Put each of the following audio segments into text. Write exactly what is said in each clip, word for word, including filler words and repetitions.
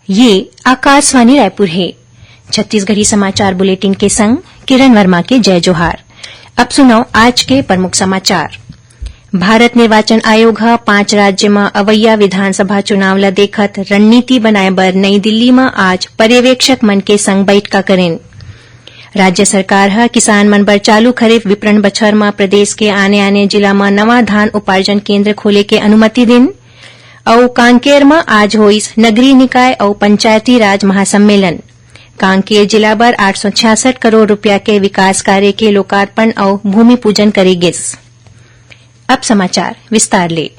ये आकाशवाणी रायपुर हे। छत्तीसगढ़ी समाचार बुलेटिन के संग किरण वर्मा के जय जोहार। अब सुनव आज के प्रमुख समाचार। भारत निर्वाचन आयोग ह पांच राज्य म अवइया विधानसभा चुनाव ल देखत रणनीति बनाए बर नई दिल्ली म आज पर्यवेक्षक मन के संग बइठका करिन। राज्य सरकार ह किसान मन बर चालू खरीफ विपणन बछर म प्रदेश के आने-आने जिला म नवा धान उपार्जन केंद्र खोले के अनुमति दिन। अउ कांकेर म आज होइस नगरीय निकाय अउ पंचायती राज महासम्मेलन। कांकेर जिला बर आठ सौ छियासठ करोड़ रुपया के विकास कार्य के लोकार्पण अउ भूमि पूजन करे गिस। अब समाचार विस्तार ले।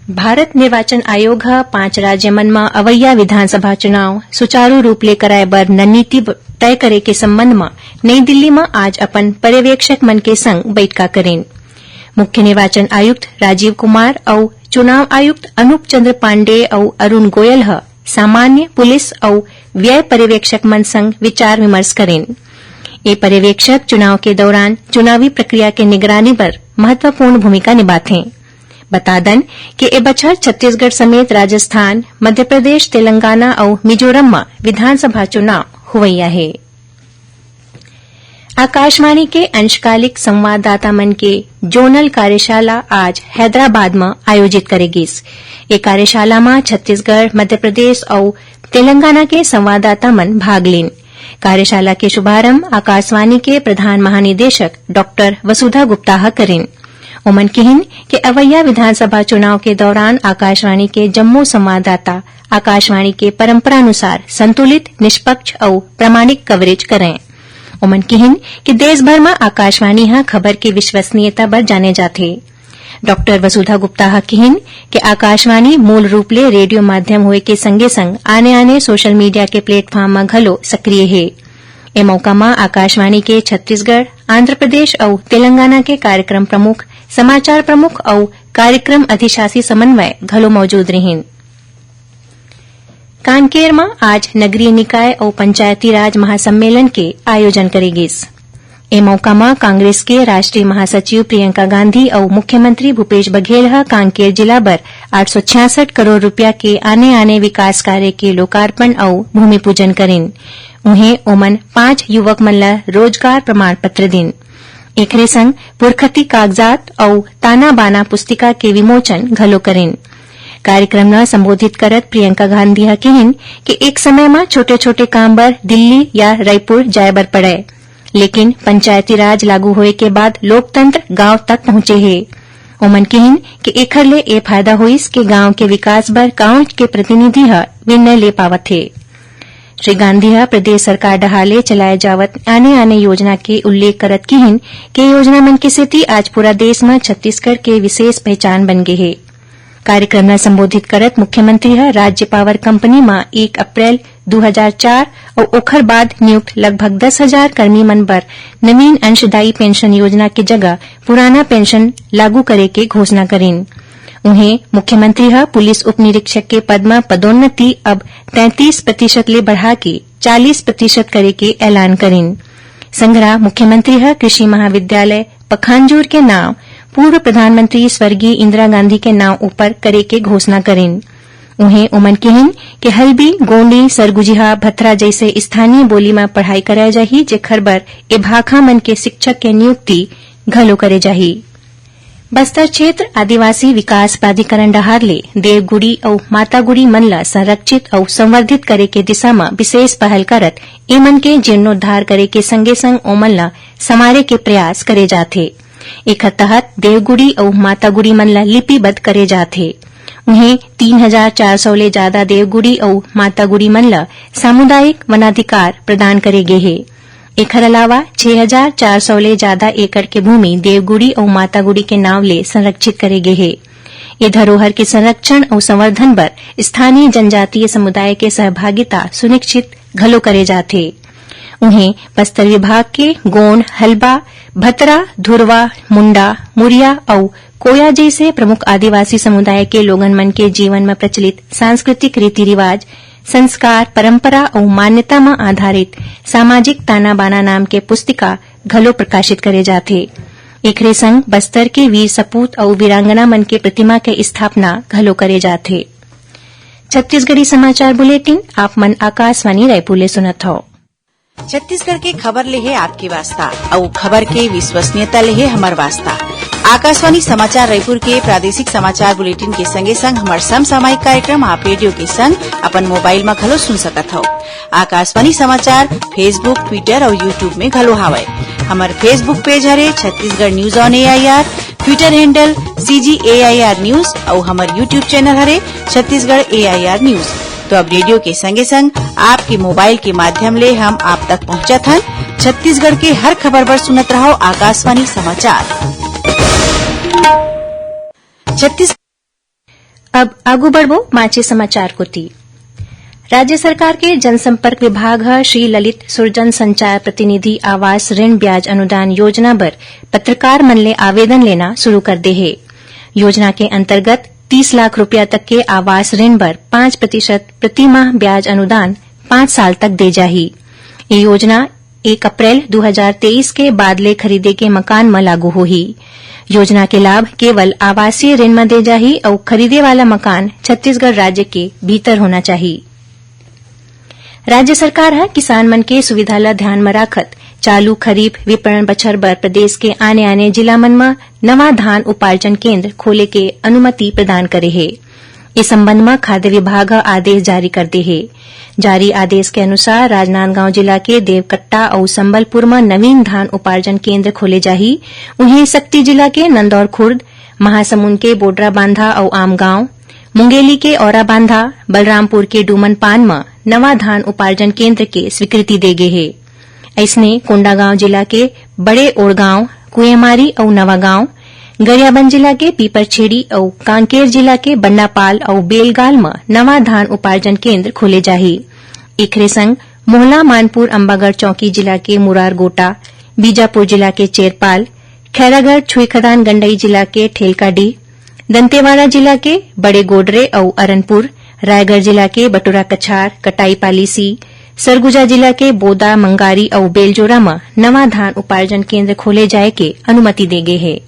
भारत निर्वाचन आयोग ह पांच राज्य मन म अवइया विधानसभा चुनाव सुचारू रूप ले कराए बर रणनीति ब-, तय करे के संबंध म नई दिल्ली म आज अपन पर्यवेक्षक मन के संग बइठका करिन। मुख्य निर्वाचन आयुक्त राजीव कुमार अउ चुनाव आयुक्त अनूप चंद्र पांडेय अउ अरुण गोयल ह सामान्य, पुलिस अउ व्यय पर्यवेक्षक मन संग विचार विमर्श करिन। ये पर्यवेक्षक चुनाव के दौरान चुनावी प्रक्रिया के निगरानी बर महत्वपूर्ण भूमिका निभाथे। बता दन कि ए बछर छत्तीसगढ़ समेत राजस्थान, मध्य प्रदेश, तेलंगाना अउ मिजोरम म विधानसभा चुनाव होवइया हे। आकाशवाणी के अंशकालिक संवाददाता मन के जोनल कार्यशाला आज हैदराबाद म आयोजित करे गिस। ए कार्यशाला म छत्तीसगढ़, मध्य प्रदेश अउ तेलंगाना के संवाददाता मन भाग लीन। कार्यशाला के शुभारंभ आकाशवाणी के प्रधान महानिदेशक डॉक्टर वसुधा गुप्ता ह करिन। ओमन किहिन कि अवइया विधानसभा चुनाव के दौरान आकाशवाणी के जम्मो संवाददाता आकाशवाणी के परंपरानुसार संतुलित, निष्पक्ष अउ प्रामाणिक कवरेज करें। ओमन किहिन कि देश भर म आकाशवाणी ह खबर के विश्वसनीयता बर जाने जाथे। डॉक्टर वसुधा गुप्ता ह किहिन कि आकाशवाणी मूल रूप ले रेडियो माध्यम होए के संगे-संग आने-आने सोशल मीडिया के प्लेटफॉर्म म घलो सक्रिय हे। ए मौका म आकाशवाणी के छत्तीसगढ़, आंध्र प्रदेश अउ तेलंगाना के कार्यक्रम प्रमुख, समाचार प्रमुख अउ कार्यक्रम अधिशासी समन्वय घलो मौजूद रिहिन। कांकेर म आज नगरीय निकाय अउ पंचायती राज महासम्मेलन के आयोजन करे गिस। ए मौका म कांग्रेस के राष्ट्रीय महासचिव प्रियंका गांधी अउ मुख्यमंत्री भूपेश बघेल ह कांकेर जिला बर आठ सौ छियासठ करोड़ रुपया के आने-आने विकास कार्य के लोकार्पण अउ भूमि पूजन करिन। उहें, ओमन पांच युवक मन ल रोजगार प्रमाण पत्र दिन। एखरे संग पुरखती कागजात अउ ताना बाना पुस्तिका के विमोचन घलो करिन। कार्यक्रम ल संबोधित करत प्रियंका गांधी ह किहिन कि एक समय म छोटे-छोटे काम बर दिल्ली या रायपुर जाय बर पड़य, लेकिन पंचायती राज लागू होए के बाद लोकतंत्र गांव तक पहुंचे हे। ओमन किहिन कि एखर ले ए फायदा होइस कि गांव के विकास बर गांव के प्रतिनिधि ह निर्णय ले पावत हे। श्री गांधी ह प्रदेश सरकार डहार ले चलाए जावत आने-आने योजना के उल्लेख करत किहिन कि योजना मन के सेती आज पूरा देश म छत्तीसगढ़ के विशेष पहचान बन गे हे। कार्यक्रम ल संबोधित करत मुख्यमंत्री ह राज्य पावर कंपनी म एक अप्रैल दू हजार चार अउ ओखर बाद नियुक्त लगभग दस हजार कर्मी मन बर नवीन अंशदायी पेंशन योजना के जगह पुराना पेंशन लागू करे के घोषणा करिन। उहें, मुख्यमंत्री ह पुलिस उपनिरीक्षक के पद म पदोन्नति अब तैंतीस प्रतिशत ले बढ़ा के चालीस प्रतिशत करे के ऐलान करिन। संघरा मुख्यमंत्री ह कृषि महाविद्यालय पखांजूर के नांव पूर्व प्रधानमंत्री स्वर्गीय इंदिरा गांधी के नांव ऊपर करे के घोषणा करिन। उहें, ओमन किहिन कि हल्बी, गोंडी, सरगुजिहा, भथरा जइसे स्थानीय बोली म पढ़ाई कराए जाही, जेखर बर ए भाखा मन के शिक्षक के नियुक्ति घलो करे जाही। बस्तर क्षेत्र आदिवासी विकास प्राधिकरण डहार ले देवगुड़ी अउ मातागुड़ी मन ल संरक्षित अउ संवर्धित करे के दिशा म विशेष पहल करत एमन के जीर्णोद्धार करे के संगे-संग ओमन ल संवारे के प्रयास करे जाथे। एखर तहत देवगुड़ी अउ मातागुड़ी मन ल लिपिबद्ध करे जाथे। उहें, तीन हजार चार सौ ले जादा देवगुड़ी अउ मातागुड़ी मन ल सामुदायिक वनाधिकार प्रदान करे गे हे। एखर अलावा छह हजार चार सौ ले जादा एकड़ के भूमि देवगुड़ी अउ मातागुड़ी के नांव ले संरक्षित करे गे हे। ए धरोहर के संरक्षण अउ संवर्धन बर स्थानीय जनजातीय समुदाय के सहभागिता सुनिश्चित घलो करे जाथे। उहें, बस्तर विभाग के गोंड, हल्बा, भतरा, धुरवा, मुंडा, मुरिया अउ कोया जइसे प्रमुख आदिवासी समुदाय के लोगन मन के जीवन म प्रचलित सांस्कृतिक रीति-रिवाज, संस्कार, परंपरा अउ मान्यता म आधारित सामाजिक ताना-बाना नाम के पुस्तिका घलो प्रकाशित करे जाथे। एखरे संग बस्तर के वीर सपूत अउ वीरांगना मन के प्रतिमा के स्थापना घलो करे जाथे। छत्तीसगढ़ी समाचार बुलेटिन आप मन आकाशवाणी रायपुर ले सुनत हव। छत्तीसगढ़ के खबर ले हे आपके वास्ता, अउ खबर के विश्वसनीयता ले हे हमर वास्ता। आकाशवाणी समाचार रायपुर के प्रादेशिक समाचार बुलेटिन के संगे संग हमर समसामयिक कार्यक्रम आप रेडियो के संग अपन मोबाइल म घलो सुन सकत हव। आकाशवाणी समाचार Facebook, Twitter अउ YouTube में घलो हावय। हमर Facebook पेज हरे Chhattisgarh news on AIR, Twitter handle CG AIR news अउ हमर YouTube चैनल हरे छत्तीसगढ़ एआईआर न्यूज। तो अब रेडियो के संगे संग आपके मोबाइल के माध्यम ले हम आप तक पहुंचत हन। छत्तीसगढ़ के हर खबर बर सुनत रहो आकाशवाणी समाचार। छत्तीस अब आगू बढ़बो बांचे समाचार कोति। राज्य सरकार के जनसंपर्क विभाग ह श्री ललित सुरजन संचार प्रतिनिधि आवास ऋण ब्याज अनुदान योजना बर पत्रकार मन ले आवेदन लेना शुरू कर दे हे। योजना के अंतर्गत तीस लाख रुपया तक के आवास ऋण बर पाँच प्रतिशत प्रति माह ब्याज अनुदान पाँच साल तक दे जाही। ये योजना एक अप्रैल दू हजार तेईस के बाद ले खरीदे के मकान म लागू होही। योजना के लाभ केवल आवासीय ऋण म दे जाही अउ खरीदे वाला मकान छत्तीसगढ़ राज्य के भीतर होना चाही। राज्य सरकार ह किसान मन के सुविधा ल ध्यान म राखत चालू खरीफ विपणन बछर बर प्रदेश के आने-आने जिला मन म नवा धान उपार्जन केंद्र खोले के अनुमति प्रदान करे हे। ए संबंध म खाद्य विभाग ह आदेश जारी कर दे हे। जारी आदेश के अनुसार राजनांदगांव जिला के देवकट्टा अउ संबलपुर म नवीन धान उपार्जन केंद्र खोले जाही। उहें, सक्ती जिला के नंदौर खुर्द, महासमुंद के बोडरा बांधा अउ आमगांव, मुंगेली के औरा बांधा, बलरामपुर के डूमन पान म नवा धान उपार्जन केंद्र के स्वीकृति दे गे हे। अइसने कोंडागांव जिला के बड़े ओड़गांव, कुएमारी अउ नवागांव, गरियाबंद जिला के पीपरछेड़ी अउ कांकेर जिला के बन्नापाल अउ बेलगाल म नवा धान उपार्जन केंद्र खोले जाही। एखरे संग मोहला मानपुर अम्बागढ़ चौकी जिला के मुरारगोटा, बीजापुर जिला के चेरपाल, खैरागढ़ छुईखदान गंडई जिला के ठेलकाडीह, दंतेवाड़ा जिला के बड़े गोडरे अउ अरनपुर, रायगढ़ जिला के बटुरा कछार, कटाई पालीसी, सरगुजा जिला के बोदा, मंगारी अउ बेलजोरा म नवा धान उपार्जन केंद्र खोले जाए के अनुमति दे गे हे।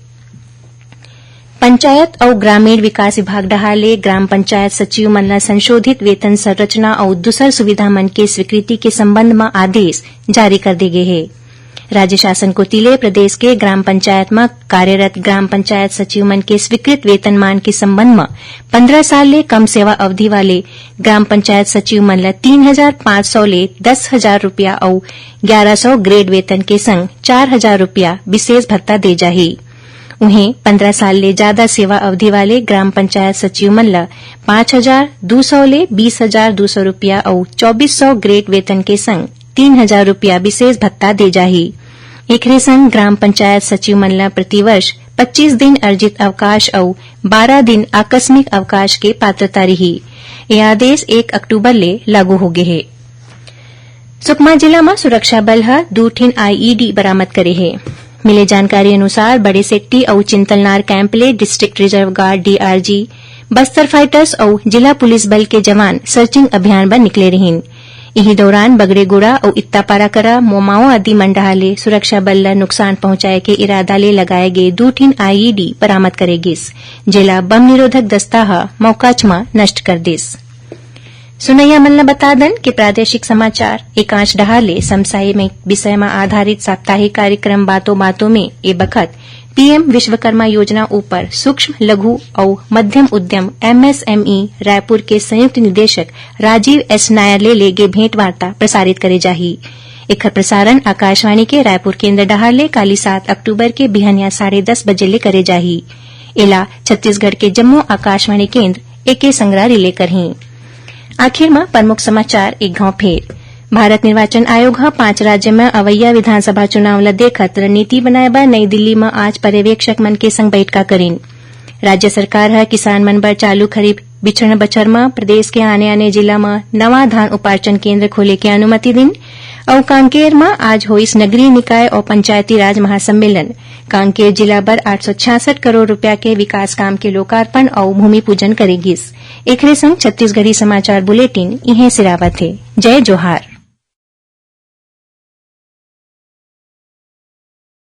पंचायत अउ ग्रामीण विकास विभाग डहार ले ग्राम पंचायत सचिव मन ल संशोधित वेतन संरचना अउ दूसर सुविधा मन के स्वीकृति के संबंध म आदेश जारी कर दे गे हे। राज्य शासन कोति ले प्रदेश के ग्राम पंचायत म कार्यरत ग्राम पंचायत सचिव मन के स्वीकृत वेतनमान के संबंध म पंद्रह साल ले कम सेवा अवधि वाले ग्राम पंचायत सचिव मन ल तीन हजार पाँच सौ ले दस हजार रुपया अउ ग्यारह सौ ग्रेड वेतन के संग चार हजार रुपया विशेष भत्ता दे जाही। उहें, पंद्रह साल ले जादा सेवा अवधि वाले ग्राम पंचायत सचिव मन ल पाँच हजार दू सौ ले बीस हजार दू सौ रुपया अउ चौबीस सौ ग्रेड वेतन के संग तीन हजार रुपया विशेष भत्ता दे जाही। एखरे संग ग्राम पंचायत सचिव मन ल प्रतिवर्ष पच्चीस दिन अर्जित अवकाश अउ बारह दिन आकस्मिक अवकाश के पात्रता रिही। ये आदेश एक अक्टूबर ले लागू होगे हे। सुकमा जिला म सुरक्षा बल ह दू ठिन आईईडी बरामद करे हे। मिले जानकारी अनुसार, बड़े सेट्टी अउ चिंतलनार कैंप ले district reserve guard, DRG, Bastar fighters अउ जिला पुलिस बल के जवान सर्चिंग अभियान बर निकले रिहिन। इही दौरान बगड़ेगुड़ा अउ इत्तापारा करा, मोमाओ आदि मन डहार ले सुरक्षा बल ल नुकसान पहुंचाए के इरादा ले लगाए गे दू ठिन आईईडी बरामद करे गिस, जेला बम निरोधक दस्ता ह मौकाच म नष्ट कर दिस। सुनैया मन ल बता दन कि प्रादेशिक समाचार एकांश डहार ले समसामयिक विषय म आधारित साप्ताहिक कार्यक्रम बातों बातों में ए बखत पीएम विश्वकर्मा योजना ऊपर सूक्ष्म, लघु अउ मध्यम उद्यम, एमएसएमई, रायपुर के संयुक्त निदेशक राजीव एस नायर ले लेगे भेंट वार्ता प्रसारित करे जाही। एखर प्रसारण आकाशवाणी के रायपुर केंद्र डहार ले काली सात अक्टूबर के बिहनिया साढ़े दस बजे ले करे जाही। एला छत्तीसगढ़ के जम्मो आकाशवाणी केंद्र एके संगरा रिले करही। आखिर म प्रमुख समाचार एक घाव फेर। भारत निर्वाचन आयोग ह पांच राज्य म अवइया विधानसभा चुनाव ल देखत रणनीति बनाए बर नई दिल्ली म आज पर्यवेक्षक मन के संग बइठका करिन। राज्य सरकार ह किसान मन बर चालू खरीफ बिछन बछर म प्रदेश के आने-आने जिला म नवा धान उपार्जन केंद्र खोले के अनुमति दिन। अउ कांकेर म आज होइस नगरीय निकाय अउ पंचायती राज महासम्मेलन। कांकेर जिला बर आठ सौ छियासठ करोड़ रुपया के विकास काम के लोकार्पण अउ भूमि पूजन करे गिस। एखरे संग छत्तीसगढ़ी समाचार बुलेटिन इहें सिरावत हे। जय जोहार।